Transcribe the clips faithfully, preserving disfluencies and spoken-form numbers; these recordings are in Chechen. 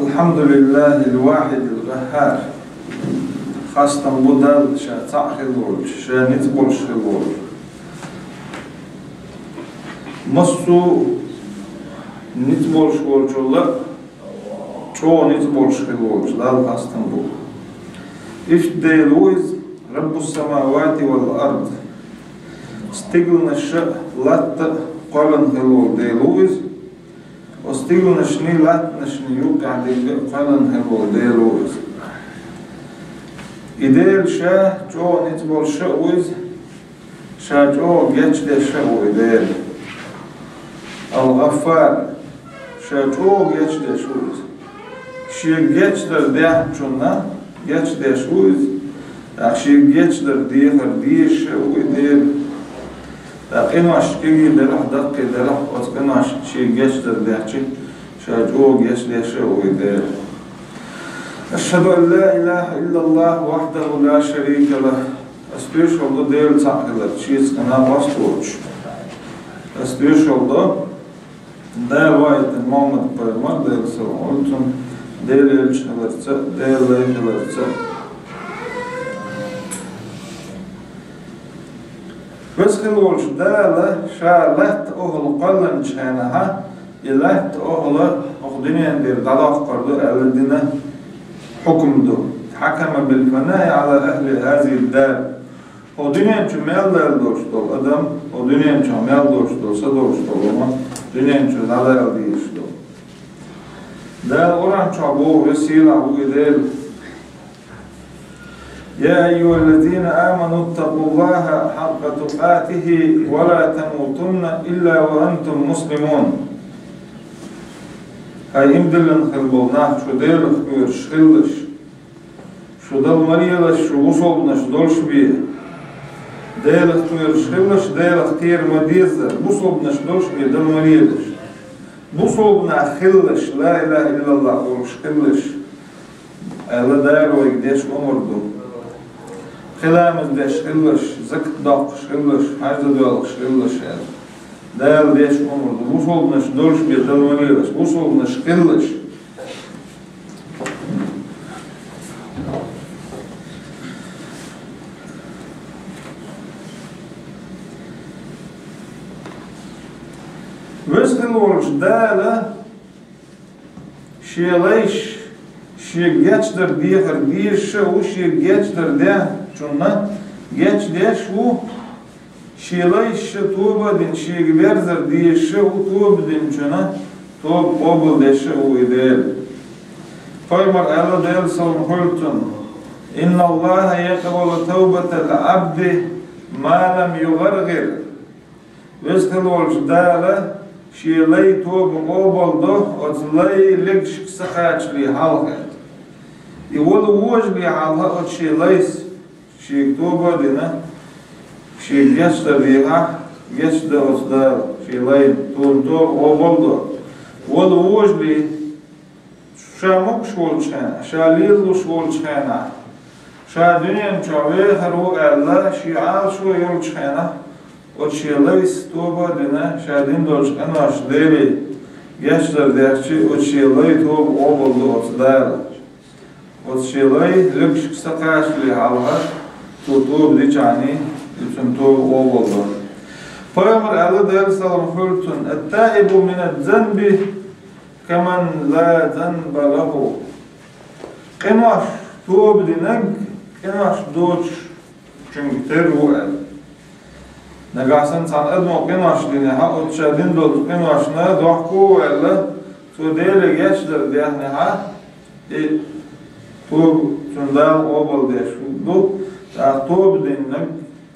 الحمد لله الواحد القهار. Хастам бу Далла, ша цхьаъ хила волча, ша ницкъ болуш хила волча. Массо а ницкъ болуш волчул а чӀогӀа ницкъ болуш хила волча Далла хастам бу. Иштта Дела ву Иза, رب السماوات والأرض. Стигланаш а, латта а кхоьллина хила волу Дела ву Иза. Оцу стигланашний, латтанашний юккъехь дерг а кхоьллина хила волу Дела ву Иза. И Дела ша чӀогӀа ницкъ болуш а ву Иза, ша чӀогӀа гечдеш а ву и Дела. Ал-ГӀаффар, ша чӀогӀа гечдеш ву Иза. Шега гечдар дехначунна гечдеш ву Иза. ТӀаккха шега гечдар дехар дезаш а ву и Дела. Ткъа къинош кегий делахь, даккхий делахь, оцу къиношна шега гечдар дехча, ша чӀогӀа гечдеш а ву и Дела. أشهد أن لا إله إلا الله وحده لا شريك له. Ас тоьшалла ду Дела цхьаъ хиларца, шеца къинойн къастош. Ас тоьшалла ду Дала ваийтина Мухьаммад-пайхамар, Делан салам хуьлда цунна, Делан элча хиларца, Делан лай хиларца. Веза хила волчу Дала ша латта охӀла кхоьллинчу хенахь, и латта охӀла хӀокху дуьненан тӀера дӀадоккхур ду аьлла дина хьукам ду. حكم بالفناء على أهل هذه الدار. ХӀокху дуьнен чу мел даьлла долуш долу адам, хӀокху дуьнен чохь мел долуш долу, са долуш долу хӀума дуьнен чу дӀадала дезаш ду. Дала Къуръан чохь боху, веза сийлахь ву и Дела: يا أيها الذين آمنوا اتقوا الله حق تقاته ولا تموتن إلا وأنتم مسلمون. Хьай иман диллина хилла болу нах, шу Делах кхоьруш хилалаш, шу дала ма лелаш, шу бусалбанаш долуш бен. Делах кхоьруш хилалаш, Делах кхера ма деззара, бусалбанаш долуш бен дала ма лелаш. Бусалбанаш хилалаш, ла илаха иллаллах олуш хилалаш аьлла, Дала вайга деш омра ду. Пхи ламаз деш хилалаш, закат доккхуш хилалаш, хьаьж дан доьлхуш хилалаш аьлла, Дала деш омра ду. Бусалбанаш долуш бен дала ма лелаш, бусалбанаш хилалаш. Веза хила волчу Дала Шен лайш, шега гечдар дехар дезаш а ву, шега гечдар дехначунна гечдеш а ву, шен лайш а тоба а дина, шега верзар дезаш а ву, тоба динчунна тоба къобалдеш а ву и Дела. Пайхамара аьлла, Делан салам хуьлда цунна: إن الله يقبل توبة العبد ما لم يغرغر. Веза хила волчу Дала шен лай тоба къобалдо оцу лай легашка ца кхачале хьалха. И вала вожале хьалха оцу шен лайс, шега тоба а дина, шега гечдар дехахь, гечдо оцу Дала шен лайна, цунна тоба къобалдо. Вала вожале, ша могуш волчу хенахь, ша лелалуш волчу хенахь, ша дуьнен чохь вехар ву аьлла, шен Ӏалашо йолчу хенахь, оцу шен лайс тоба а дина, ша дина долчу къиношна Деле гечдар дехча, оцу шен лай тоба къобалдо оцу Дала. Оцу шен лай легашка ца кхачале хьалха, цо тоба дичахьана, и цуьнан тоба къобалдо. Пайхамара аьлла, Делан салам хуьлда цунна: التائب من الذنب كمن لا ذنب له. Къинош тоба динарг, къинош доцучуьнга тера ву аьлла. Нагахь санна цхьана адамо къинош динехь, оцу ша дина долчу къиношна дохко а ваьлла, цо Деле гечдар дехнехь, и тоба цуьнан Дала къобалдеш ду, тӀаккха тоба динарг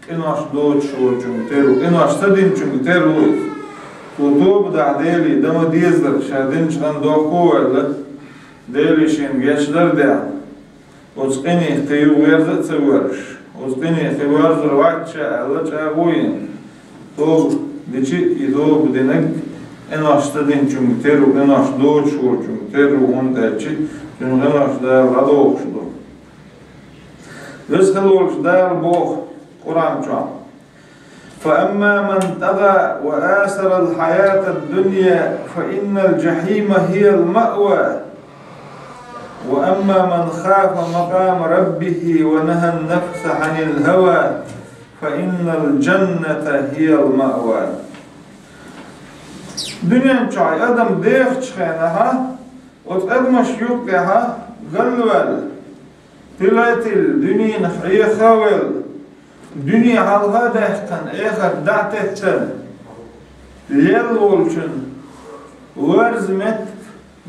къинош доцуш волчуьнга тера ву, къинош ца динчуьнга тера ву иза. Цо тоба дахь Деле, дан ма дезара, ша динчу къинна дохко а ваьлла, Деле шена гечдар а даьхна, оцу къинах кхин юха верза а ца воьрзуш, оцу къинах кхин воьрзур вац ша аьлла, чӀагӀо а йина, тоба дича, и тоба динарг къинош ца динчуьнга тера ву, къинош доцуш волчуьнга тера ву, хӀунда аьлча цуьнан къинош Дала дӀадохуш ду. Веза хила волчу Дала боху Къуръан чохь: فأما من طغى وآثر الحياة الدنيا فإن الجحيم هي المأوى. وأما من خاف مقام ربه ونهى النفس عن الهوى فإن الجنة هي المأوى. Дуьнен чохь адам дехачу хенахь, оцу адамаш юккъехь галваьлла, тилатилла дуьненах Ӏехавелла, дуьне хьалха а даьккхина, эхарт дӀа а теттина, лелла волчун лоьрза меттиг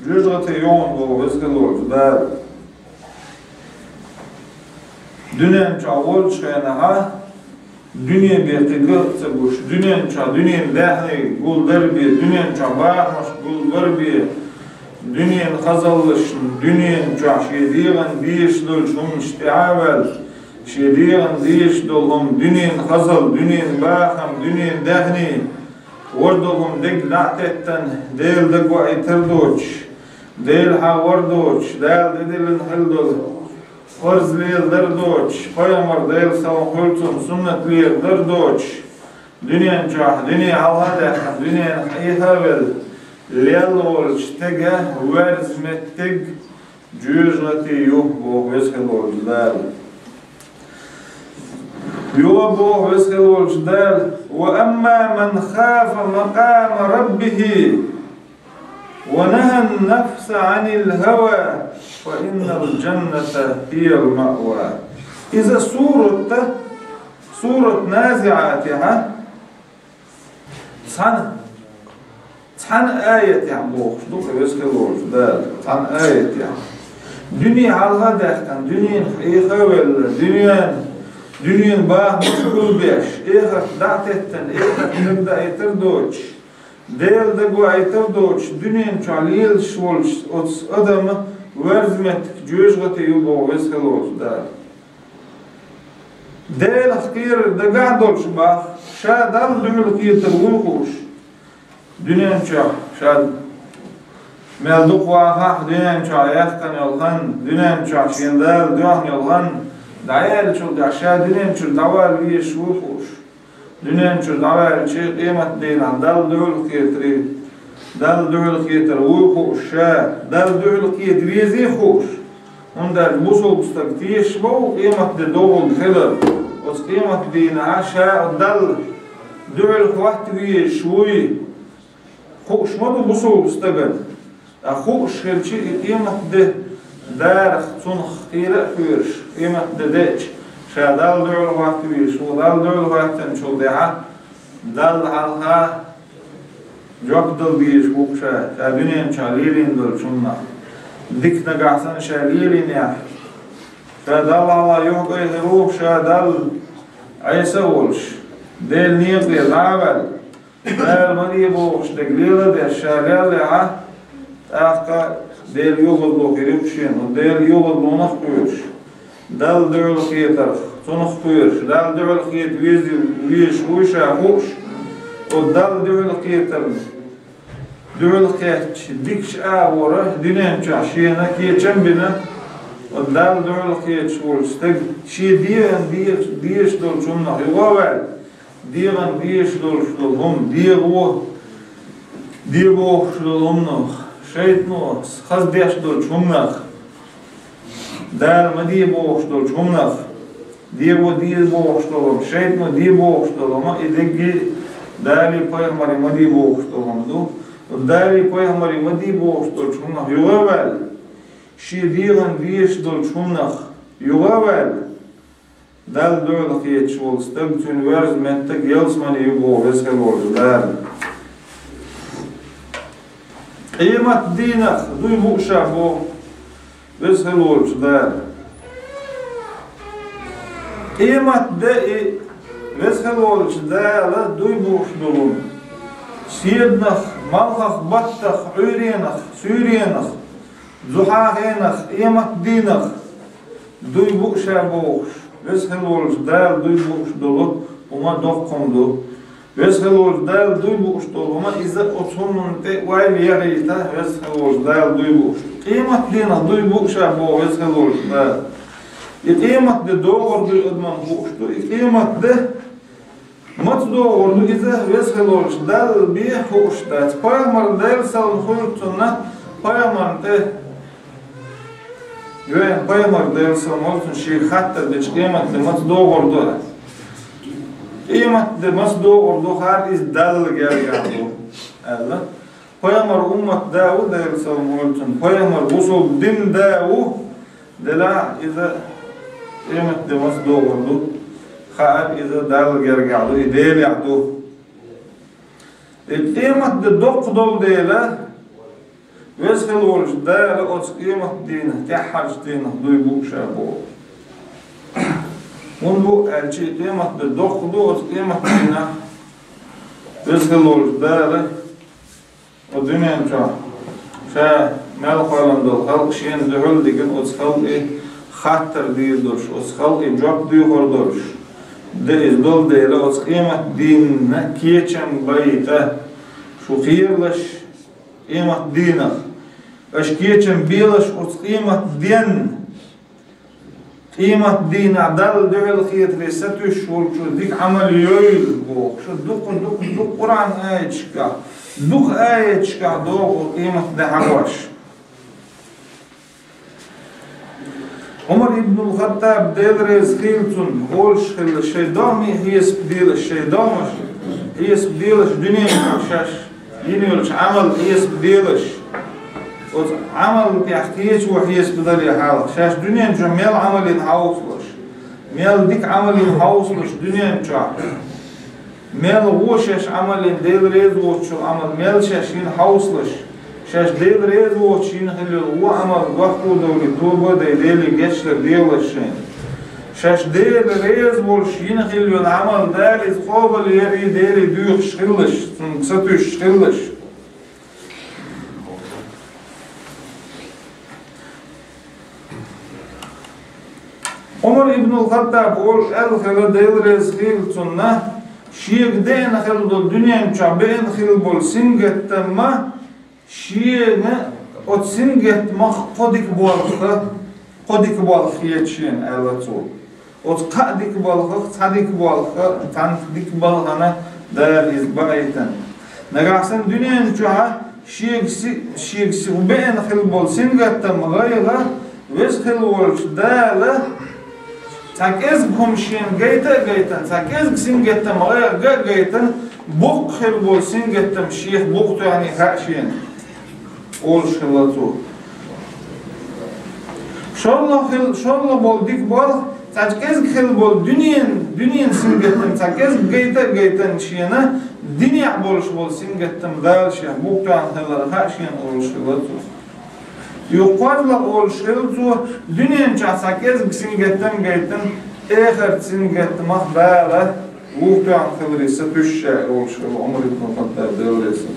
жоьжахате ю хьуна боху веза хила волчу Дала. Дуьнен чохь волчу хенахь, дуьне бен кхин ган а ца гуш, дуьнен чохь дуьненан даьхни гулдар бен, дуьнен чохь бахамаш гулдар бен, дуьненан хазаллашна, дуьнен чохь шен дегӀан дезаш долчу хӀуманаш тӀе а ваьлла, шен дегӀан дезаш долу хӀума, дуьненан хазалла, дуьненан бахам, дуьненан даьхни, важа долу хӀума дерг дӀа а теттина, Делан дагаваийтар доцуш, Делан хьагӀар доцуш, Дала тӀедиллина хила долу фарз леладар доцуш, пайхамар, Делан салам хуьлда цунна, суннат леладар доцуш, дуьнен чохь, дуьне хьалха а даьккхина, дуьненах Ӏехавелла, лелла волчу стеган лоьрза меттиг жоьжахате ю боху веза хила волчу Дала. Юха боху веза хила волчу Дала: وأما من خاف مقام ربه ونهى النفس عن الهوى فإن الجنة هي المأوى. Иза сурат, сурат Назиатехь, цхьана, цхьана аятехь бохуш ду-кх веза хила волчу Дала, цхьана аятехь. Дуьне хьалха а даьккхина, дуьненах Ӏехавелла, дуьнен, дуьненан бахамаш гулбеш, эхарт дӀа а теттина, эхарт дагадаийтар доцуш, Делан дагаваийтар доцуш, дуьнен чохь лелаш волчу оцу адаман лоьрза меттиг жоьжахате ю боху веза хила волчу Дала. Делах кхерар дагахь долуш бах, ша Далла дуьхьал кхетар вуй хууш. Дуьнен чохь ша мел дукха вахахь, дуьнен чохь яьккхина йолу хан, дуьнен чохь шен Дала доьхна йолу хан, дӀаяьллачул тӀаьхьа ша дуьнен чуьра дӀавала везаш вуй хууш. Дуьнен чуьра дӀаваьлча, къематдийнахь Далла дуьхьал кхетарий, Далла дуьхьал кхетар вуй хууш ша, Далла дуьхьал кхета везий хууш. ХӀунда аьлча бусулба стаг тешаш бу къематде догӀург хилар. Оцу къематдийнахь ша Далла дуьхьал хӀотта везаш вуй. Хууш ма ду бусулба стагана. Ткъа хууш хилча, и къематде дарах цунах кхера а кхоьруш, къематде деача, ша Далла дуьхьал хӀотта везаш ву, Далла дуьхьал хӀоьттинчул тӀаьхьа, Далла хьалха жоп дала дезаш ву-кх ша, ша дуьнен чохь лелийна долчу хӀуманах. Дика нагахь санна ша лелийнехь, ша Далла хьалха юхкӀай хир ву, ша Далла Ӏеса а волуш, Делан некъа тӀера дӀа а ваьлла. Дала ма де бохуш дерг лела а деш, ша леллехь, тӀаккха Делан йогӀазло хир ю-кх шена, Делан йогӀазлонах кхоьруш, Далла дуьхьал кхетарх, цунах кхоьруш, Далла дуьхьал кхета вези-, везаш вуй ша хууш, оцу Далла дуьхьал кхетарна, дуьхьал кхетча, дикачу агӀора дуьнен чохь шена кечам а бина, оцу Далла дуьхьал кхеташ волчу стага шен дегӀан дезаш, дезаш долчу хӀуманах юха а ваьлла, дегӀан дезаш долуш долу хӀума, дегӀо, де бохуш долу хӀуманах, шайтӀано хаза деш долчу хӀуманах, Дала ма де бохуш долчу хӀуманах, дегӀо де бохуш долу хӀума, шайтӀано де бохуш долу хӀума, и дерриге Далий пайхамарий ма де бохуш долу хӀума ду. Далий пайхамарий ма де бохуш долчу хӀуманах юха а ваьлла, шен дегӀан дезаш долчу хӀуманах юха а ваьлла, Далла дуьхьал кхеташ волу стаг, цуьнан верза меттиг ялсамани ю боху веза хила волчу Дала. Къематдийнах дуй бу ша боху веза хила волчу Дала. Къематде и веза хила волчу Дала дуй бууш долу. Седанах, малхах, баттах, Ӏуьйренах, суьйренах, зухьахенах, къематдийнах дуй бу ша бохуш, веза хила волчу Дала дуй бууш долу хӀума доккха хӀума ду. Веза хила волчу Дала дуй бууш долу хӀума иза оцу хӀуманна тӀе ойла яхийта, веза хила волчу Дала дуй бууш ду. Къематдийнах дуй бу ша боху веза хила волчу Дала. И къематде догӀур дуй адаман хууш ду, и къематде маца догӀур ду иза, веза хила волчу Далла бен хууш дац. Пайхамар, Делан салам хуьлда цунна, пайхамарна тӀе Вайн пайхамар, Даьла салам хилда цунна, шийга хаттар дича, къематди маца догӀур ду? Къематди маца догӀур ду, хӀара иза Далла гергахь ду, аьлла. Пайхамар уммат да ву, Даьла салам хилда цунна, пайхамар бусалба дин да ву, делахь иза къематди маца догӀур ду, хӀара иза Далла гергахь ду, и Делехь ду. И къематди доккха долу дела, Веза хила волчу Дала оцу къематдийнах, тӀаьххьарчу дийнах дуй бу ша боху. ХӀунда бу аьлча, и къематди доккха ду оцу къематдийнах. Веза хила волчу Дала оцу дуьнен чохь ша мел кхоллам долу халкъ шена дуьхьал дигина, оцу халкъе хаттар дийр долуш, оцу халкъе жоп дуьйхур долуш, де иза долу дела, оцу къематдийнна кечам байта шу кхералаш, къематдийнах. Аша кечам белаш оцу къематденна. Къематдийнахь Далла дуьхьал хетаре сатуьйсуш волчо дика Ӏамал йойла боху. Шу дукха, дукха, дукха Къуръан аяташкахь, дукха аяташкахь догӀу къематде хьахош. Ӏумар ибнул Хаттаб, Дела реза хила цунна, олуш хилла, шайн догӀмий хьесап делаш, шайн догӀмаш хьесап делаш, дуьнен чохь шаьш йина йолчу Ӏамал хьесап делаш. Оцу Ӏамал тӀехь кхечо хьесап дале хьалха, шаьш дуьнен чохь мел Ӏамал йина хьовсалаш, мел дика Ӏамал йина хьовсалаш дуьнен чохь. Мел вон шаьш Ӏамал йина, Дела реза воцучу Ӏамал, мел шаьш йина хьовсалаш, шаьш Дела реза воцуш йина хила йолу вон Ӏамал дохко довлий, тоба а дай, Деле гечдар делалаш шайна. Шаьш Дела реза волуш йина хила йолу Ӏамал Дала иза къобал ярий, Деле дуьйхуш хилалаш, Цунга сатуьйсуш хилалаш. Ӏумар ибнул Хаттаб олуш аьлла хилла, Дела реза хила цунна, шега деана хилла долу дуьнен чохь беана хилла болу сингаттам ма шена оцу сингаттамах кхо дика болх, кхо дика болх хета шена, аьлла цо. Оцу кхаа дика балхах, цхьа дика балха, цхьана дика балхана Дала иза баийтина. Нагахь санна дуьнен чохь шега си-, шега си-, беана хила болу сингаттам гӀайгӀа, Веза хила волчу Дала цхьа кӀезга хӀума шена гайта а гайтина, цхьа кӀезга сингаттам гӀайгӀа а гайтина, боккха хила болу сингаттам шех букъ тоьхний хаьа шена. Олуш хилла цо. ШолгӀа хил-, шолгӀа болу дика болх, цхьа кӀезга хила болу дуьнен, дуьнен сингаттам цхьа кӀезга гайта а гайтина шена, динехь болуш болу сингаттам Дала шех букъ тоьхна хилар хаьа шена, олуш хилла цо. Юха кхозлагӀа олуш хилла цо, дуьнен чохь цхьа кӀезга сингаттам гайтина, эхарт сингаттамах Дала вукху тоьхна хиларе сатуьйсуш ша, олуш хилла Ӏумар ибн Хаттаб, Дела реза хила.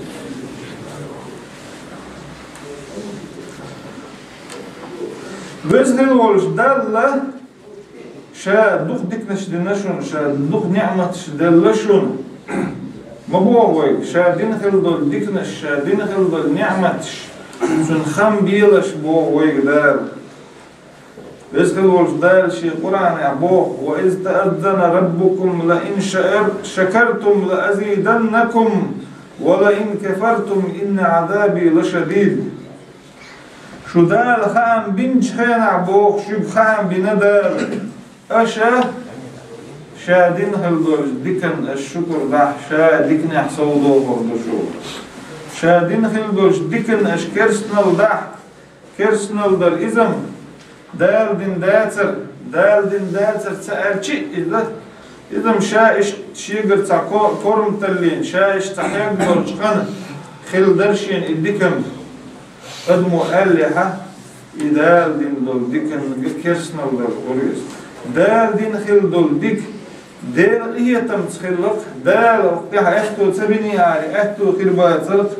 Веза хила волуш Далла ша дукха диканаш дина шуна, ша дукха неӀматаш делла шуна. Ма боху вайга, ша дина хила долу диканаш, ша дина хила долу неӀматаш, цунна хам белаш боху вайга Дала. Веза хила волчу Дала шен Къуръанехь боху: «وإذ تأذن ربكم لئن شكرتم لأزيدنكم ولئن كفرتم إن عذابي لشديد». Шу Дала хаам бинчу хенахь, боху, шуьга хаам бина Дала, аша ша дина хила долчу диканна аша шукур дахь, ша диканехь совдохур ду шу. Ша дина хила долчу диканна аша керстанал дахь, керстанал дар иза-м, Дала дина дацар, Дала дина дацар ца аьлчи а иза, иза-м ша иштта шегара цхьа ко-, корматаллина, ша иштта цхьа хьегна долчу хана хила дара шена и дика-м. Адамо аьллехьа, и Дала дина долу диканга керстанал дар хуьлу иза. Дала дина хила долу дика, Делан къинхетамца хилла-кх, Дала тӀехь аьтто ца бина аьлла, аьтто хир бацара-кх,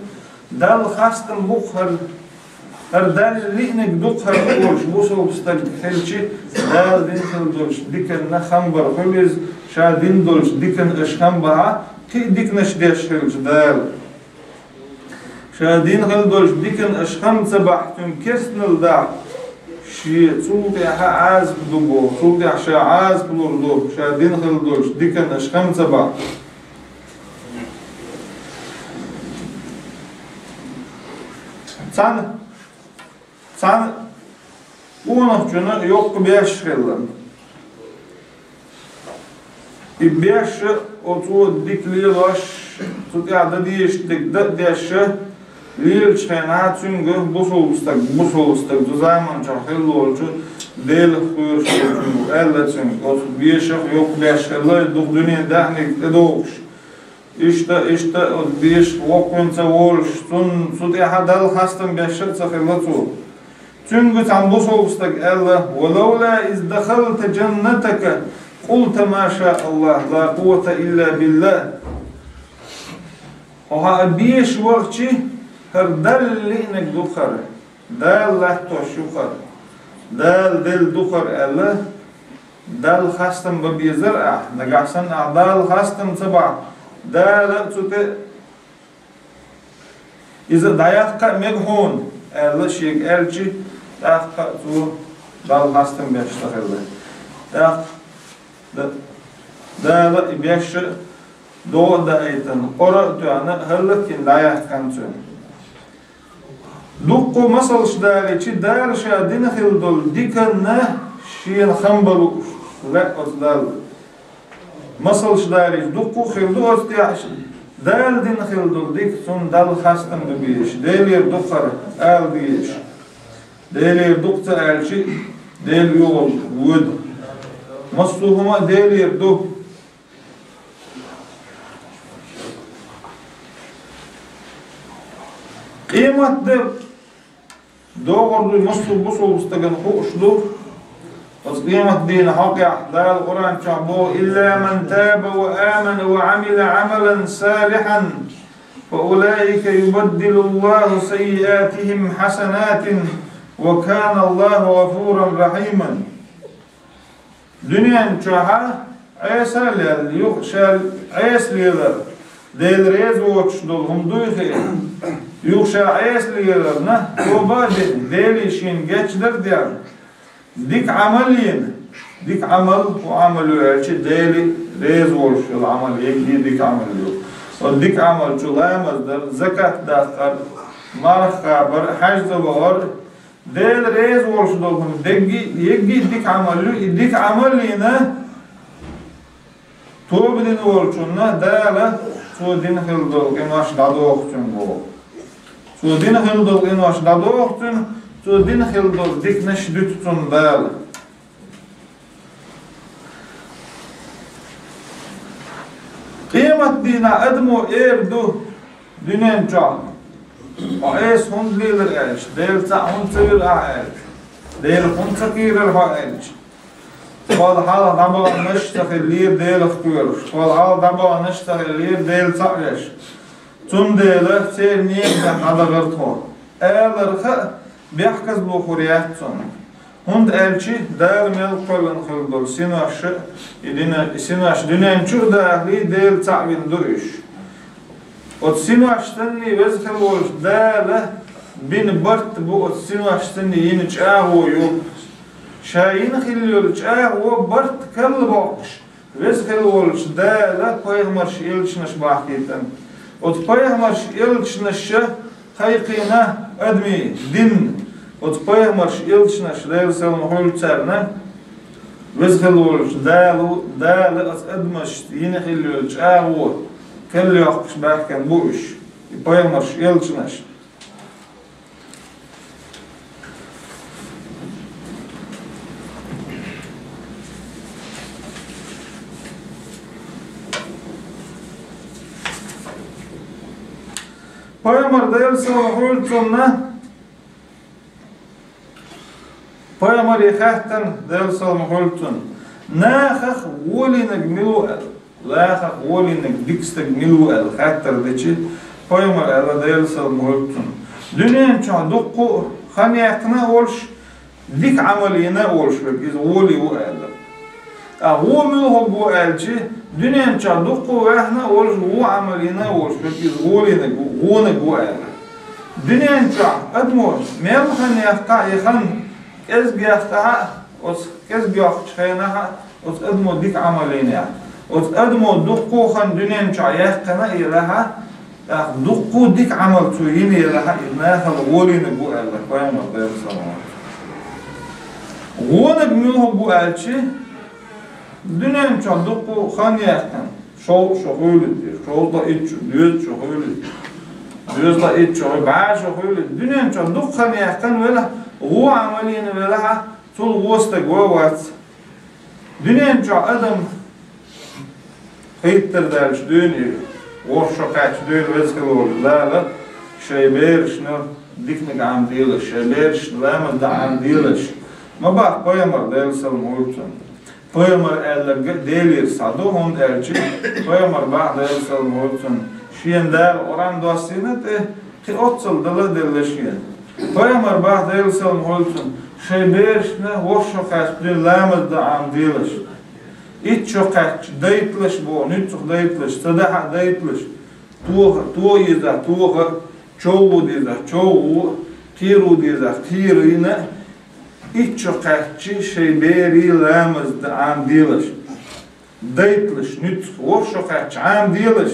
Далла хастам бу-кх хӀара, хӀара Далла лиънарг ду-кх хӀара олуш, бусалба стаг хилчи, Дала дина хила долчу диканна хам бар хуьлу иза, ша дина долчу диканна аша хам бахьа, кхин а диканаш деш хилча Дала. Ша дина хила долчу диканна аша хам ца бахь, цуьнга керстанал дахь, шен цул тӀаьхьа Ӏазап ду боху, цул тӀаьхьа ша Ӏазап лур ду, ша дина хила долчу диканна аша хам ца бахь. Цхьана, цхьана Къонахчун йоккха беш хилла. И беш оцо дика лелош, цу тӀехь дан дезаш дерг дан а деш, лелачу хенахь цуьнга бусулба стаг, бусулба стаг, цу заманчохь хилла волчу Делах кхоьруш волчуьнга аьлла цуьнга, оцу бешах йоккха беш хилла, и дукха дуьненан даьхниг тӀедогӀуш. Иштта, иштта, оцу бешах воккхавина ца волуш, цунна цу тӀехь Далла хастам беш а ца хилла цо. Цуьнга цхьана бусулба стага аьлла: «Ва лавла из дахалта джаннатака къулта ма ша Аллах, ла къуввата илла билла». Хьо хьан беша вахчи, хӀара Далла лиънарг ду хӀара, Дала латтош ю хӀара, Дала делла ду хӀара аьлла, Далла хастам бан безара ахь, нагахь санна ахь Далла хастам ца бахь, Дала а цу тӀе иза дӀаяккха а мега хьуна, аьлла шега аьлчи, тӀаккха а цо Далла хастам беш ца хилла. ТӀаккха да-, Дала и беш а догӀа а даийтина, къора а тоьхна, хӀаллакйина дӀаяьккхина цуьнан. Дуккха масалш далийчи, Дала ша дина хилла долу диканна шена хам бан лууш лаьа оцу Далла. Масалш далийчи, дуккха а хир ду оцу тӀехь, Дала дина хилла долу дика, цунна Далла хастам бан безаш, Делера ду хӀара ала дезаш. Делера ду-кх ца аьлчи, Дела оьгӀаз воьду. Массо а хӀума а Делера ду. Къематде догӀур ду, массо а бусулба стагана хууш ду. Оцу къематдийнан хьокъехь Дала Къуръан чохь боху: «Илла ман таба ва амана ва амила амалан салихан, фа улаика юбаддилуллаху саййиатихим хьасанатин, ва каналлаху гӀафуран рахьиман». Дуьнен чохь Ӏеса а лелла, юха ша Ӏеса лелар, Дела реза воцуш долу хӀума дуй хиъна, юха ша Ӏеса леларна, тоба а дина, Деле шена гечдар а дина, дика Ӏамал а йина, дика Ӏамал, хӀун Ӏамал ю аьлча, Дела реза волуш йолу Ӏамал, еггий дика Ӏамал ю. Оцу дика Ӏамал чу ламаз дар, закат даккхар, марха кхабар, хьаьжцӀа вахар, Дела реза волуш долу хӀума дегги, егги дика Ӏамал ю, и дика Ӏамал йина, тоба дина волчунна Дала цо дина хилла долу къинош дӀадоху цуьнан боху. Цо дина хилла долу къинош дӀадоху цуьнан, цо дина хилла долу диканаш дуьту цунна Дала. Къематдийнахь адамо эр ду дуьнен чохь: «Хьо Ӏеса хӀунда лелира?» – аьлча, «Дела цхьаъ хӀунда ца вира ахь?» – аьлча, «Дела хӀунда ца кхийрира хьо?» – аьлча, «Тхол хьалха дӀабаханаш а ца хиллера Делах кхоьруш, тхол хьалха дӀабаханаш а ца хиллера Дела цхьаъ веш. Цундела церан некъа тӀехь дӀадахара тхо», – аларх а бехказло хир яц цунна. ХӀунда аьлча Дала мел кхоьллина хилла долу синош а, и дина, и синош дуьнен чу а дахале, Дела цхьаъ вина ду уьш. Оцу синош санний Веза хилла волчу Дала бина барт бу, оцу синош санний йина чӀагӀо ю. Ша йина хилла йолу чӀагӀо, барт карла боккхуш, Веза хилла волчу Дала пайхамарш, элчанаш бахкийтина. Оцу пайхамарш, элчанаша кхайкхийна адамийн дин. Оцу пайхамарш, элчанаш, Делан салам хуьлда царна, Веза хилла волчу Дала, Дала оцу адамашна йина хилла йолу чӀагӀо карла йоккхуш баьхкина бу уьш, и пайхамарш, элчанаш. Пайхамар, Делан салам хуьлда цунна, пайхамаре хаьттина, Делан салам хуьлда цунна, нахах гӀолийнарг мила ву аьлла. Нахах гӀолийнарг дика стаг мила ву аьлла хаттар дичи, пайхамар аьлла, Делан салам хуьлда цунна: дуьнен чохь дуккха а хан яьккхина а волуш, дика Ӏамал йина а волуш верг, иза гӀоле ву аьлла. Ткъа гӀо муьлхарг ву аьлчи, дуьнен чохь дуккха а ваьхна а волуш, вон Ӏамал йина а волуш верг, иза гӀолийнарг ву, гӀонаг ву аьлла. Дуьнен чохь адамо мел хан яьккха а, и хан кӀезиг яьккхахь а, оцу кӀезиг йоккхучу хенахь а, оцу адамо дика Ӏамал йинехь, оцу адамо дуккха а хан дуьнен чохь яьккхина а елахь а, тӀаккха дуккха а дика Ӏамал цо йина елахь а, иза нахала гӀолийнарг ву аьлла пайхамар, Делан салам хуьлда цунна. Вонаг муьлха бу аьлча, дуьнен чохь дуккха хан яьккхина, шовзткъа шо хуьлийла, шовзткъа итт шо, доьзткъа шо хуьлийла, доьзткъа итт шо хуьлийла, бӀе шо хуьлийла, дуьнен чохь дуккха хан яьккхина велахь, вон Ӏамалийна велахь, цул вон стаг ван вац. Дуьнен чохь адам хӀиттар даьлча дуьйна и, ворхӀ шо кхаьчча дуьйна веза хила волчу Дала шайн берашна диканиг Ӏамаделаш, шайн берашна ламаз дан Ӏамаделаш. Ма боху пайхамар, Делан салам хуьлда цунна. Пайхамар аьлларг а Делера схьа ду, хӀунда аьлча пайхамар боху, Делан салам хуьлда цунна, шена Дала Къуръан доссийна тӀе, кхин оццул дала а делла шена. Пайхамар боху, Делан салам хуьлда цунна, шайн берашна ворхӀ шо кхаьчча дуьйна ламаз дан Ӏамаделаш. Итт шо кхаьчча дайталаш боху, нуьцкъах дайталаш, ца дахь а дайталаш, тоха, тоха езахь, тоха, чов ву дезахь, чов ву, кхера ву дезахь, кхера йина, итт шо кхаьчча шайн берийн ламаз дан Ӏамаделаш. Дайталаш нуьцкъах, ворхӀ шо кхаьчча Ӏамаделаш.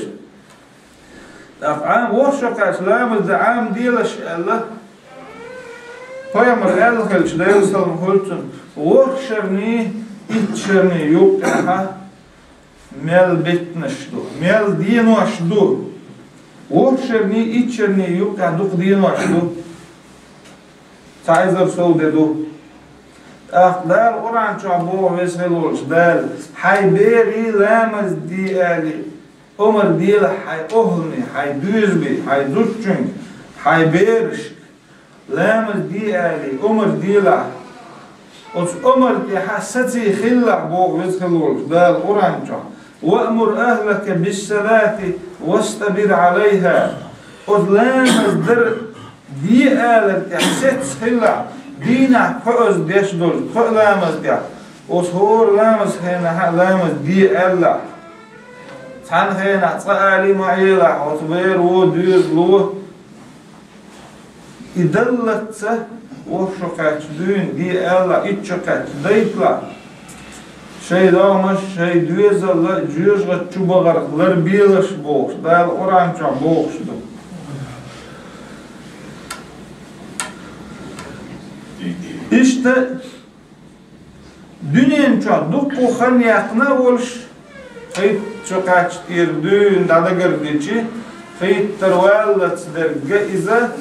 ТӀаккха Ӏам-, ворхӀ шо кхаьчча ламаз дан Ӏамаделаш аьлла, пайхамар аьлла хилча, Делан салам хуьлда цунна, ворхӀ шарний, итт шарний юккъехь мел беттанаш ду, мел денош ду. ВорхӀ шарний, итт шарний юккъехь дукха денош ду. Цхьа эзар сов де ду. ТӀаккха Дала Къуръан чохь боху, веза хила волчу Дала, хьайн берийн ламаз де аьлла, омар делахь хьайн охӀлане, хьайн доьзале, хьайн зудчуьнга, хьайн берашка ламаз де аьлла, омар делахь. Оцу омар тӀехь саций хилалахь боху, веза хила волчу Дала Къуръан чохь: «Ваъмур ахлака биссалати вастабир Ӏалайха». Оцу ламаз дар де алар тӀехь сецна хилалахь, дийнахь кхоъаза деш долчу кхоъ ламаз тӀехь, оцу хӀора ламаз хенахь а ламаз де аьллахь. Цхьана хенахь цкъа ала ма Ӏелахь, оцу бер вон доьзал вон. И даллалц ворхӀ шо кхаьчча дуьйна де аьллахь, итт шо кхаьчча дайталахь. Шайн догӀмаш, шайн доьзал а жоьжахати чу бахарх ларбелаш бохуш, Дала Къуръан чохь бохуш ду. Иштта дуьнен чохь дуккха хан яьккхина а волуш, хӀитта шо кхаьчча тӀера дуьйна дӀадагардичи, хӀиттара валлалц дерг а иза,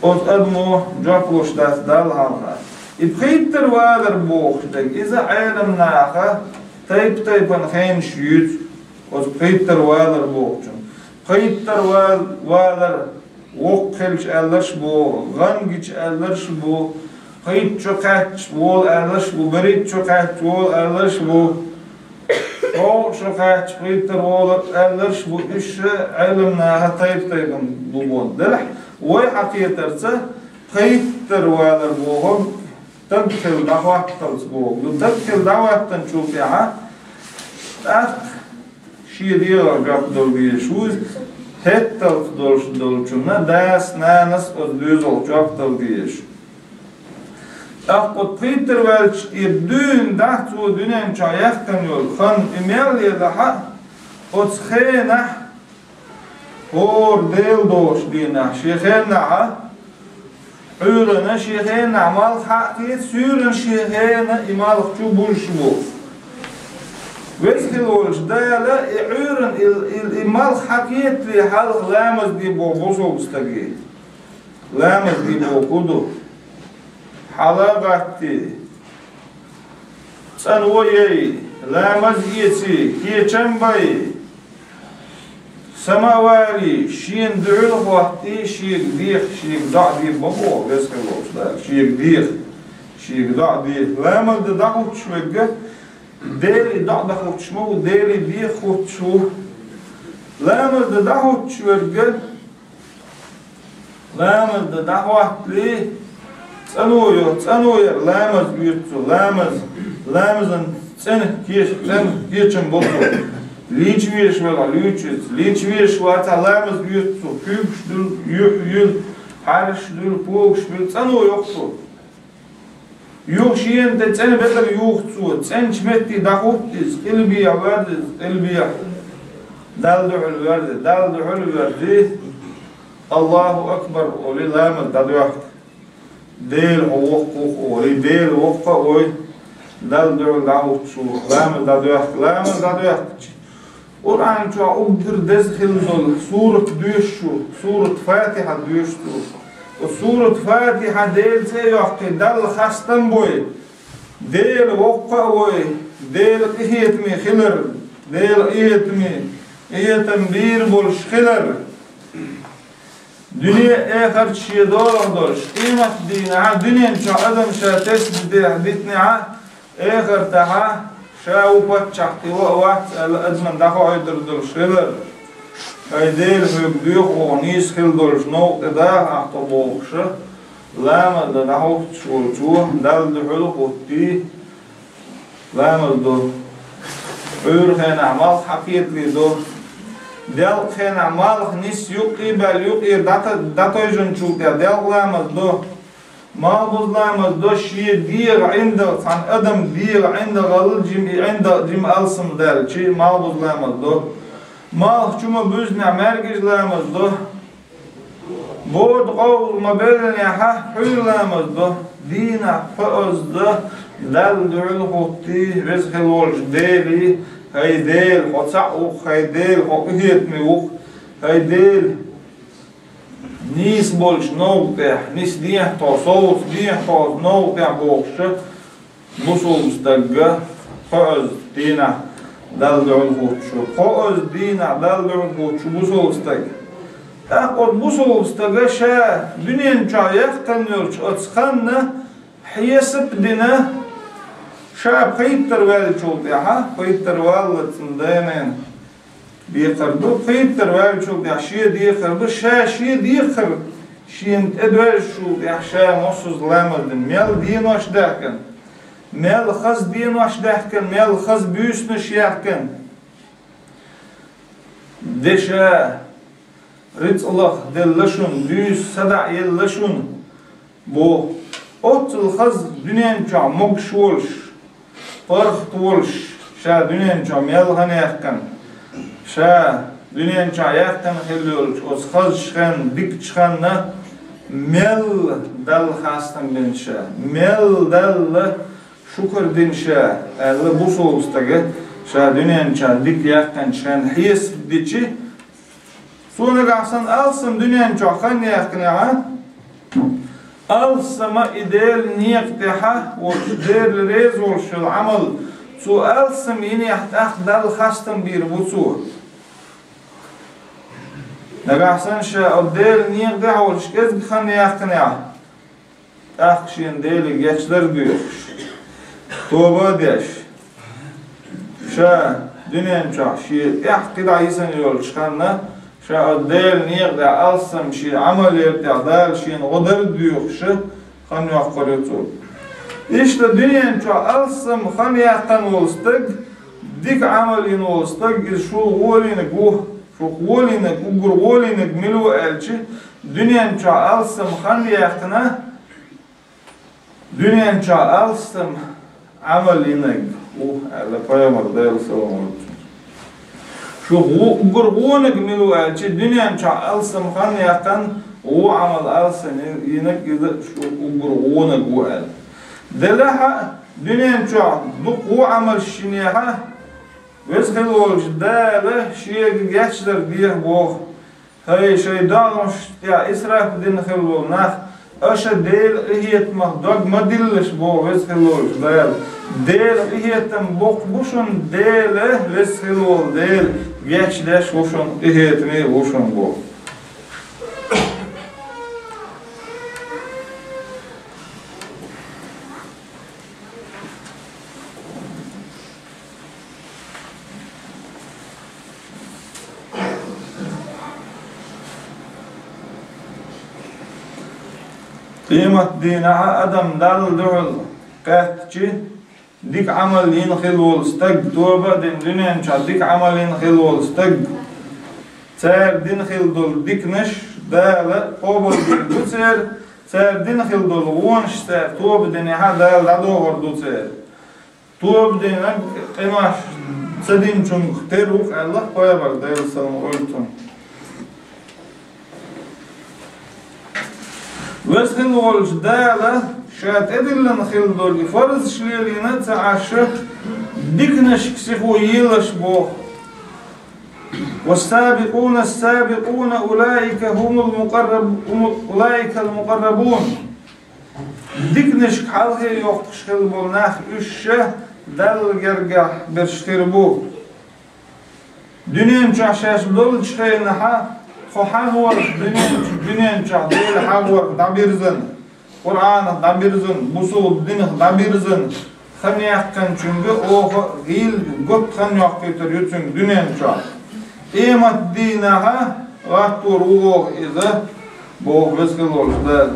оцу адамо жоп луш дац Далла хьалха. И пхийттара валар бохуш дерг, иза Ӏеламнаха тайп-тайпана хенаш юьйцу, оцу пхийттара валар бохучун. Пхийттара вал-, валар воккха хилча аьлларш бу, гӀан гича аьлларш бу, пхийтта шо кхаьчча волу аьлларш бу, берхӀитта шо кхаьчча волу аьлларш бу. ШолгӀа шо кхаьчча пхийттара волу аьлларш бу, уьш Ӏеламнаха тайп-тайпана бу боху. Делахь вай хьан кхетарца пхийттара валар бохург стаг хила дӀахӀотталц боху. Ну, стаг хила дӀахӀоттанчул тӀаьхьа тӀаккха шен дегӀах жоп дала дезаш ву иза, хӀетталц долуш долчунна дас-нанас оцу доьзалх жоп дала дезаш. ТӀаккха оцу пхийттара ваьлча тӀера дуьйна дахь цо дуьнен чохь яьккхина йолу хан и мел елахь а, оцу хенахь хӀора Дела догӀучу дийнахь шен хенахь а, Ӏуьйранна шен хенахь малх хьа а кхета, суьйранна шен хенахь и малх чу бузуш бу. Веза хила волчу Дала и Ӏуьйранна и, и, и малх хьа кхетале хьалха ламаз де боху бусалба стаге. Ламаз де боху хӀун ду? Хьала а гӀатте, цӀано яй, ламаз эций, кечам бай, сама а валий, шена дуьхьал а хӀоттий, шега деха, шега доӀа де боху, веза хила волчу Дала, шега деха, шега доӀа де. Ламаз дан дӀахӀуттуш верг а, Деле доӀа дан хӀуттуш ма ву, Деле деха хӀуттуш ву. Ламаз дан дӀахӀуттуш верг а, ламаз дан дӀахӀоттале, цӀано йо, цӀано яра ламаз оьцу цо, ламаз, ламазан цӀена кеш-, цӀена кечам бо цо. Лийча везаш велахь, луьйчуьца, лийча везаш вацахь, ламаз оьцу цо, куьйгаш дуьллу, юьхь юьллу, хьаьрш дуьллу, когаш буьллу, цӀано йо-кх цо. Юха шена тӀе цӀена бедар юху цо, цӀеначу метте дӀахӀутту иза, къилбехьа верза иза, къилбехьа. Далла дуьхьал верза, Далла дуьхьал верза. Аллаху акбар олий, ламаз дӀадоьхку. Дела хьо воккха ву, ой, Дела воккха а вой, Далла дуьхьал дӀахӀутташ ву, ламаз дӀадоьхка, ламаз дӀадоьхкача. Къуръан чохь уггар деза хилла долу сурат доьшуш ву, сурат Фатихьа доьшуш ву. Оцу сурат Фатихьа Делан цӀе а йоккхий, Далла хастам бой, Дела воккха а вой, Дела къинхетаме хилар, Дела къинхетаме, къинхетам бийр болуш хилар. Дуьне а, эхарт а шен долахь долуш, къематдийнахьа дуьнен чохь адам ша тесна дехьа дитинехьа, эхартахьа ша ву паччахь, кхин ваъ вац аьлла, адамна дӀахоуьйтур долуш хилар. ХӀай Дела, хьоьга доьху оха нийса хилла долуш новкъа тӀе даха ахь тхо бохуша, ламаз дан дӀахӀуттуш волчо Далла дуьхьал хӀуттий, ламаз до. Ӏуьйра хенахь малх хьакхетале до. Делкъа хенахь малх нис юккъе а баьлла, юккъера дӀата-, дӀатойжанчул тӀехь делкъа ламаз до. Малхбуза ламаз до, шен дегӀан ӀиндагӀ, цхьана адам дегӀан ӀиндагӀалла жима, и ӀиндагӀ жима алсам даьлча, малхбуза ламаз до. Малх чу ма буьзнехь маьркӀажа ламаз до. Бода къовла ма беллинехьа, хьуьйра ламаз до, дийнахь кхоазза Далла дуьхьал хӀуттий, веза хилла волчу Делий, хӀай Дела, хьо цхьаъ ву-кх, хӀай Дела, хьо къинхетаме ву-кх, хӀай Дела, нийса болчу новкъа тӀехь, нис дехьа тхо, совца дехьа тхо новкъа тӀехь бохуша, бусалба стага кхоазза дийнахь Далла дуьхьал хӀуттуш ву. Кхоазза дийнахь Далла дуьхьал хӀуттуш ву бусалба стаг. ТӀаккха оцу бусалба стага ша дуьнен чохь яьккхина йолчу оцу ханна хьесап а дина, ша пхийттара ваьллачул тӀаьхьа, пхийттара валлалц дайнена декхар ду, пхийттара ваьллачул тӀаьхьа шен декхар ду, ша шен декхар шена тӀедоьжначул тӀаьхьа ша мосазза ламаз дина, мел денош даьхкина, мел хаза денош даьхкина, мел хаза буьйсанаш яьхкина. Деша, рицкъ лаха делла шуна, буьйса садаӀа елла шуна. Боху, оццул хаза дуьнен чохь могуш волуш, паргӀат волуш, ша дуьнен чохь мел хан яьккхина, ша дуьнен чохь яьккхина хилла йолчу оцу хазачу хенна, дикачу ханна мел Далла хастам бина ша, мел Далла шукар дина ша, аьлла, бусалба стага ша дуьнен чохь дика яьккхинчу хенна хьесап дичи, цо нагахь санна алссам дуьнен чохь хан яьккхинехьа, алссама и Делан некъа тӀехьа волчу Дела реза волуш йолу Ӏамал, цо алссам йинехь тӀаккха Далла хастам бийр бу цо. Нагахь санна ша оцу Делан некъа тӀехь волуш кӀезиг хан яьккхинехь, тӀаккха шена Деле гечдар а доьхуш, тоба а деш, ша дуьнен чохь шен тӀехь кхидӀа йисина йолчу ханна, ша оцу Делан некъа тӀехь алссам шен Ӏамалера тӀехь Дала шена гӀо дар а доьхуша, хан йоккхур ю цо. Иштта дуьнен чохь алссам хан яьккхина волу стаг, дика Ӏамал йина волу стаг, иза шул гӀолийнарг ву, шух гӀолийнарг, уггар гӀолийнарг мила ву аьлча, дуьнен чохь алссам хан яьккхина, дуьнен чохь алссам Ӏамал йинарг ву, аьлла пайхамар, Делан салам хуьлда цунна. Шух гӀо-, уггар гӀонаг мила ву аьлча, дуьнен чохь алссам хан яьккхина, вон Ӏамал алссам йинарг иза шух уггар гӀонаг ву аьлла. Делахь а, дуьнен чохь дукха вон Ӏамалш йинехьа, Веза хилла волчу Дала шега гечдар деха боху. ХӀай, шайн догӀмашна тӀехь исраф дина хилла болу нах, аша Делан къинхетамах дог ма диллалаш боху Веза хилла волчу Дала. Делан къинхетам боккха бу шуна, Дела, Веза хилла волу Дела, гечдеш ву шуна, къинхетаме а ву шуна боху. Къематдийнахьа адам Далла дуьхьал кхаьчча, дика Ӏамал йина хилла волу стаг, тоба а дина, дуьнен чохь дика Ӏамал йина хилла волу стаг, цара дина хилла долу диканаш Дала къобалдийр ду церан, цара дина хилла долу вонаш цара тоба динехьа Дала дӀадохур ду церан. Тоба динарг къинош ца динчуьнга тера ву аьлла пайхамар, Делан салам хуьлда цунна. Веза хила волчу Дала Ша тӀедиллина хила долу и фарзаш лелийна ца Ӏаш, диканашка сихо елаш боху. «والسابقون السابقون أولئك هم المقرب-، هم، أولئك المقربون». Диканашка хьалхе йоккхуш хила болу нах, уьш ша Далла гергахь берш хир бу. Дуьнен чохь шаьш долчу хенахьа, тхо хьан ворху дуьнен, дуьнен чохь Дела хьан ворху дӀабирзина, Къуръанах дӀабирзина, бусулба динах дӀабирзина, хан яьккхинчуьнга оха гӀийла готта хан йоккхуьйтур ю цуьнга дуьнен чохь. Къемат дийнахьа гӀаттор ву оха иза, боху Веза хила волчу Дала.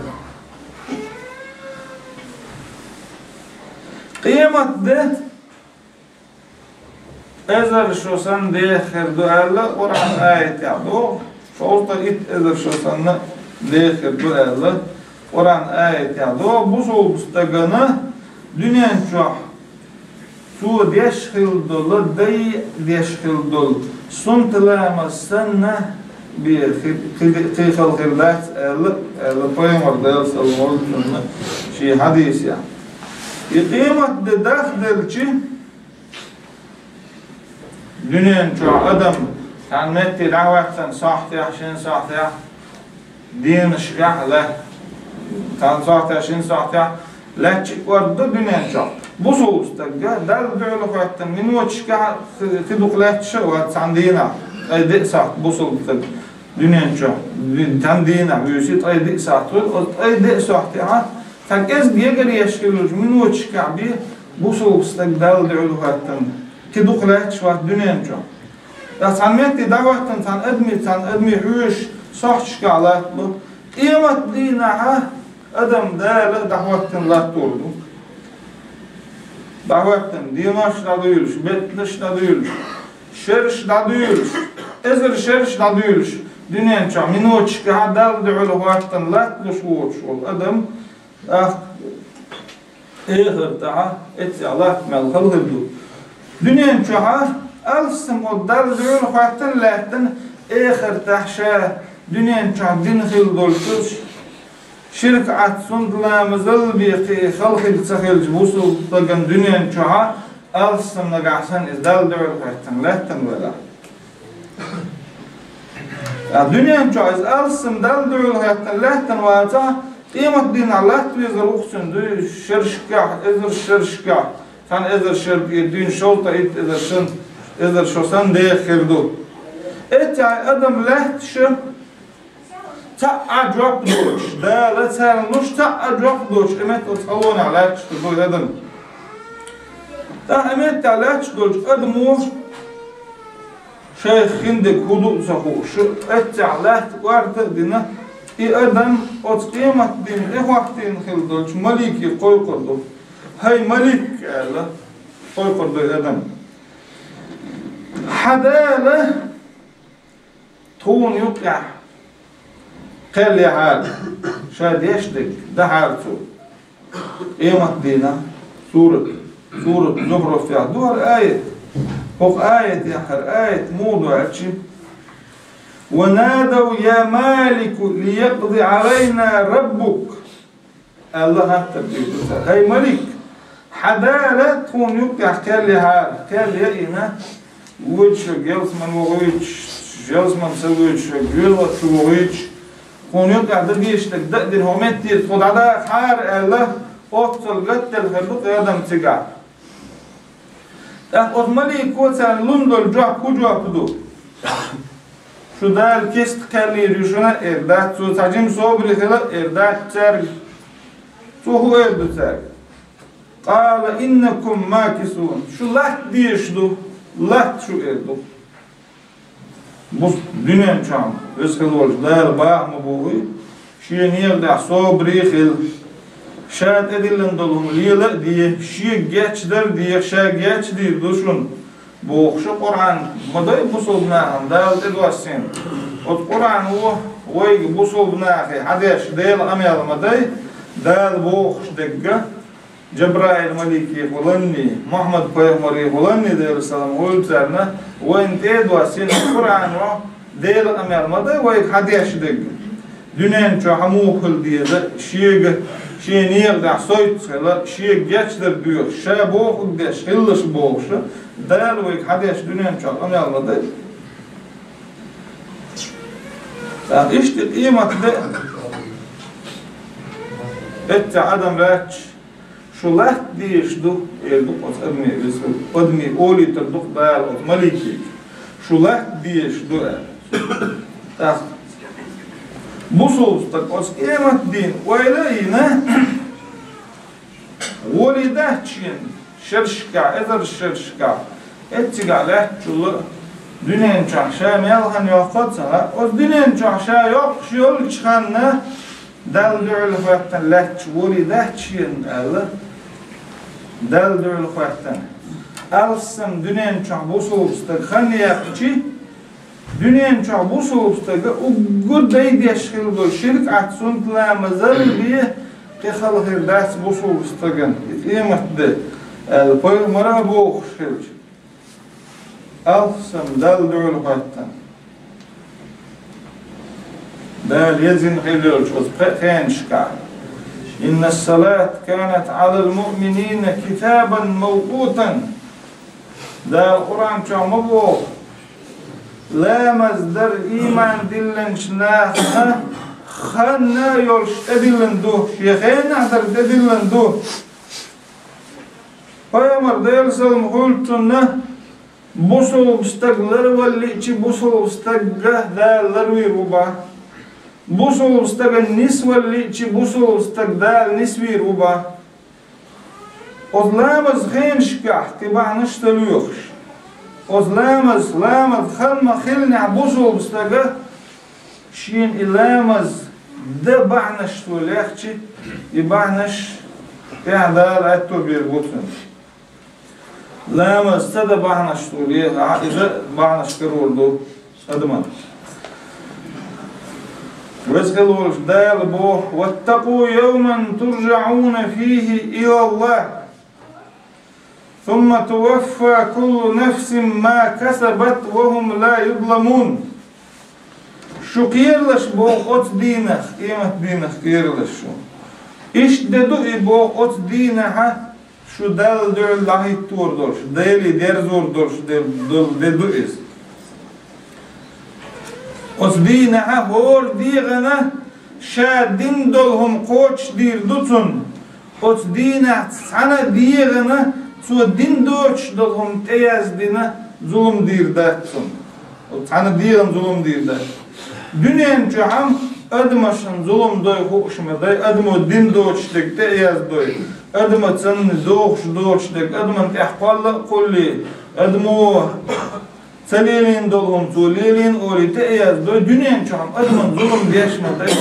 Къемат де эзар шо санна деха хир ду аьлла, Къуръан аятехь догӀу, шовзткъа итт эзар шо санна деха хир ду аьлла, Къуръан аятехь догӀу, бусулба стагана дуьнен чохь цо деш хила долу, дай деш хила долу, сунтламаз санна, бе, кхи-, кхи-, кхин хала хир дац аьлла, аьлла пайхамар Дала салам хуьлда цунна шен хьадисехь. И къемат де дахделчи, дуьнен чохь адам цхьана метте дӀахӀоьттина сохьтехь, шина сохьтехь, денаш эхь лаьтта, цхьана сохьтехь, шина сохьтехь лаьтташ кӀорда ду дуьнен чохь. Бусулба стаг, Далла дуьхьал хӀоьттина, миноташкахь кхин дукха лаьтташ а вац цхьана дийнахь, ткъе диъ сохьта бусулба стаг дуьнен чохь, цхьана дийнахь вуьйсу ткъе диъ сохьта хуьлу, оцу ткъе диъ сохьтехь цхьа кӀезиг егар еш хилча миноташкахь бен бусулба стаг Далла дуьхьал хӀоьттина, кхин дукха лаьтташ вац дуьнен чохь. Ткъа цхьана метте дӀахӀоьттина цхьана адаме, цхьана адаме хьоьжуш сохьташкахь латталу. Къемат дийнахьа адам Дала дӀахӀоьттина латтор ду. ДӀахӀоьттина, денош дӀадуьйлуш, беттанаш дӀадуьйлуш, шераш дӀадуьйлуш, эзар шераш дӀадуьйлуш, дуьнен чохь миноташкахь Далла дуьхьал хӀоьттина латталуш воцуш волу адам, тӀаккха эхартахь эццехь латта мел хала хир ду. Дуьнен чохь алссам оцу Далла дуьхьал хӀоьттина лаьттина, эхартахь ша дуьнен чохь дина хила долчу ширк Ӏац, сунтламазал бен кхин хала хир ца хилча бусулба стагана дуьнен чохь алссам нагахь санна иза Далла дуьхьал хӀоьттина лаьттина велахь. Ткъа дуьнен чохь иза алссам Далла дуьхьал хӀоьттина лаьттина вацахь, къемат дийнахь латта везар ву-кх цуьнан дуьйна шерашкахь, эзар шерашкахь, цхьана эзар шерга, и дуьйна шовзткъа итт эзар шо, эзар шо санна деха хир ду. Эццехь адам лаьтташ, цхьа а жоп доцуш, Дала царна луш цхьа а жоп доцуш, и метта оцу хьалонехь лаьтташ хир ду адам. ТӀаккха и меттехь лаьтташ долчу адамо шайх хиндерг хӀун ду а ца хууш, эццехь латта кӀорта а дина, и адам оцу къемат дийнахь тӀехӀоттийна хила долчу малике кхойкхур ду. «ХӀай малик», – аьлла, кхойкхур ду и адам. «Хьан Дала тхуна юкъехь кхел яхьара, ша деш дерг дахьара цо». Къемат дийнахь сурат, сурат Зухруфехь ду хӀара аят. ХӀокху аятехь хӀара аят муха ду аьлча: «ونادوا يا مالك ليقض علينا ربك», аьлла хаттар дийр ду цара: «ХӀай малик, хьан Дала тхуна юкъехь кхел яхьара, кхел яийна, воьдуш верг ялсамане вохуьйтуш, ялсамане ца воьдуш верг жоьжахати чу вохуьйтуш, тхуна юкъехь дан дезаш дерг дан а дина, хӀокху метте тхо дӀадахахьара», – аьлла, оццул гатделла хир ду адам цигахь. ТӀаккха оцу малико царна лун долу жоп хӀун жоп ду? Шу Дала кеста кхел йийр ю шуна а эр дац, цо цхьа жима собаре хила а эр дац цаьрга. Цо хӀун эр ду цаьрга? «قال إنكم ماكثون». Шу латта дезаш ду, латта шу эр ду. Бус-, дуьнен чохь Веза хила волчу Дала баха ма бохий, шен некъахь собаре а хила, ша тӀедиллина долу хӀума лела а де, шега гечдар а де, ша гечдийр ду шуна, бохуш а Къуръан ма дай бусулба нахана Дала тӀедоссийна. Оцу Къуръано вайга бусулба нахе хьадеш Делан къамел ма дай, Дала бохуш дерг а, Жабраил-маликехула а, Мухьаммад-пайхамарехула а, Делан салам хуьлда царна, вайна тӀе а доссийна Къуръано Делан къамел ма дай вайга хьадеш дерг. Дуьнен чу хьан муха хила деза, шега, шен некъа тӀехь сойтуш хила, шега гечдар доьхуш, ша бохург деш хилалаш бохуш, Дала вайга хьан деш дуьнен чу къамел ма дай. ТӀаккха иштта къемат де, эцца Ӏадам лаьтташ, шу латта дезаш ду, эр ду оцу адамийн веза, адамийн олийтар ду Дала оцу маликега. Шу латта дезаш ду аьлла. ТӀаккха бусулба стаг оцу къемат дийнахь ойла а йина, волий дац шена шерашкахь, эзар шерашкахь, эццигахь лаьттачул а дуьнен чохь ша мел хан йоккхо а ца хаьа, оцу дуьнен чохь ша йоккхуш йолчу ханна Далла дуьхьал хӀоьттина лаьтташ волий дац шена аьлла, Далла дуьхьал хӀоьттина. Алссам дуьнен чохь бусулба стаг хан яьккхичи, дуьнен чохь бусулба стага уггар дай деш хила долу ширк Ӏац, суннат ламазал бен кхин хала хир дац бусулба стагана, и къемат де, аьлла, пайхамара а бохуш хилча. Алссам Далла дуьхьал хӀоьттина. Дала езина хила йолчу оцу пхеа хенашкахь: «Инна ссалата канат Ӏалал муъминина китабан мавкъутан». Дала Къуръан чохь ма боху: «Ламаз дар ийман диллинчу нахана ханна йолуш тӀедиллина ду, шен хенахь дар тӀедиллина ду». Пайхамар, Делан салам хуьлда цунна, бусулба стаг ларваллиъчи, бусулба стагга Дала ларвийр ву бан. Бусулба стаган нисваллиъчи, бусулба стаг Дала нисвийр ву бан. Оцу ламаз хенашкахь кхин бахьанаш ца лоьхуш, оцу ламаз, ламаз хан ма хиллинехь бусулба стага, шена и ламаз дан бахьанаш цо лехчи, и бахьанаш тӀехь Дала аьтто бийр бу цунна. Ламаз ца дан бахьанаш цо лехахь, иза бахьанаш карор ду адаман. Веза хила волчу Дала боху: «Ваттакъу явман туржаӀуна фийхи илаллахӀ, сумма туваффа куллу нафсин ма касабат ва хӀум ла юзламун». Шу кхералаш боху оцу дийнах, къемат дийнах кхералаш шу. Иштта де ду и боху оцу дийнахьа, шу Далла дуьхьал дӀахӀиттор долуш, Деле дерзор долуш де, долу де ду иза. Оцу дийнахьа хӀора дегӀана ша дина долу хӀума кхочушдийр ду цунна. Оцу дийнахь цхьана дегӀана цо дина доцуш долу хӀума тӀеяздина зулам дийр дац цунна. Оцу цхьана дегӀана зулам дийр дац. Дуьнен чохь-м адамашна зулам дой хууш ма дай, адамо дина доцуш дерг тӀе а яздой, адамо цунна дохуш доцуш дерг, адаман тӀехь кхолла а кхуллий, адамо ца лелийна долу хӀума цо лелийна олий тӀе а яздой, дуьнен чохь-м адаман зулам деш ма дай.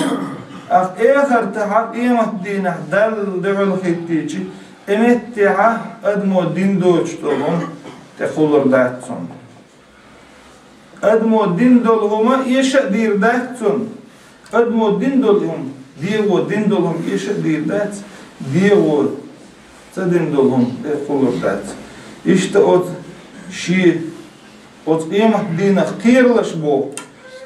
Ахь эхартахьа къемат дийнахь Далла дуьхьал хӀиттийчи, и меттехьа адамо дина доцуш долу хӀума тӀе кхуллур дац цунна. Адамо дина долу хӀума эша а дийр дац цунна. Адамо дина долу хӀума, дегӀо дина долу хӀума эша а дийр дац, дегӀо ца дина долу хӀума тӀе кхуллур дац. Иштта оцу шен, оцу къемат дийнах кхералаш боху.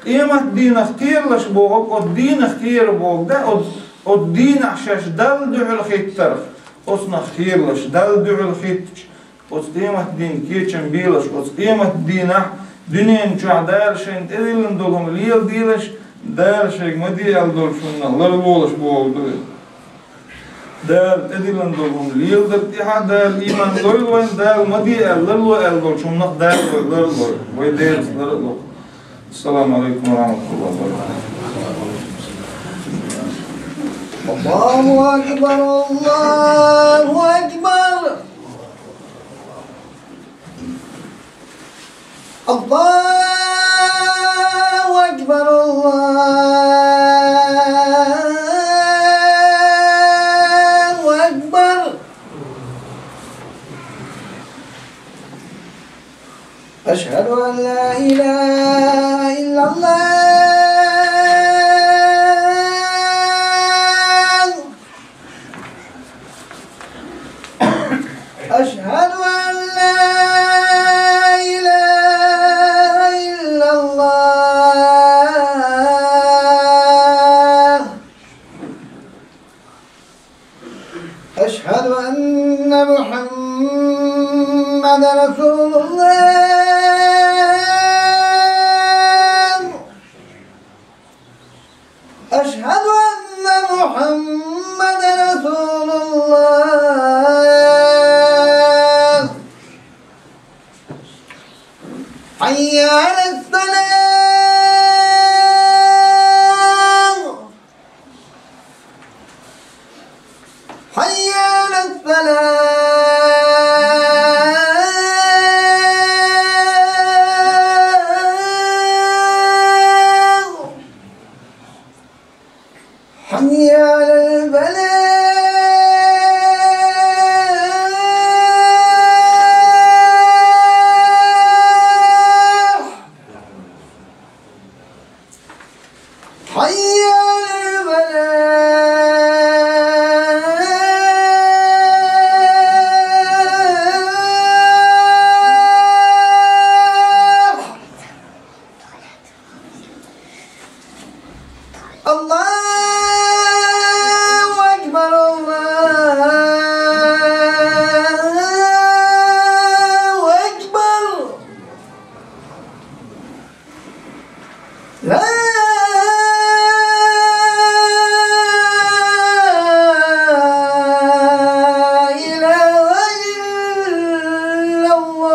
Къемат дийнах кхералаш боху, оцу дийнах кхера боху, да, оцу, оцу дийнахь шаьш Далла дуьхьал хӀиттарх, оцунах кхералаш, Далла дуьхьал хӀиттача, оцу къемат дийнан кечам белаш, оцу къемат дийнахь дуьнен чохь Дала шайна тӀедиллина долу хӀума леладелаш, Дала шайга ма де аьлла долчунах ларлолаш бохург ду иза. Дала тӀедиллина долу хӀума леладар тӀехьа Дала ийман лойла вайна, Дала ма де аьлла ларло аьлла долчунах Дала вай ларло, вай Делаца лар а ло. Ассаламу алейкум ва рахматуллахи ва баракатух. الله أكبر، الله أكبر. الله أكبر، الله أكبر. أشهد أن لا إله إلا الله. أشهد أن لا إله إلا الله. أشهد أن محمدا رسول الله. أشهد أن محمدا رسول الله. حي على الصلاة. حي على الصلاة. حي على الفلاح. حي على الفلاح. الله أكبر، الله أكبر. لا إله إلا الله.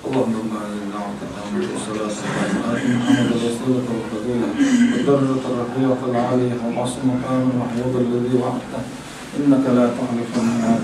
اللهم ربنا لنا وعدتنا ومن الصلاة، وآت محمدا الوسيلة والفضيلة والدرجة الرفيعة العالية وابعثه مقاما محمودا الذي وعدته، إنك لا تخلف الميعاد.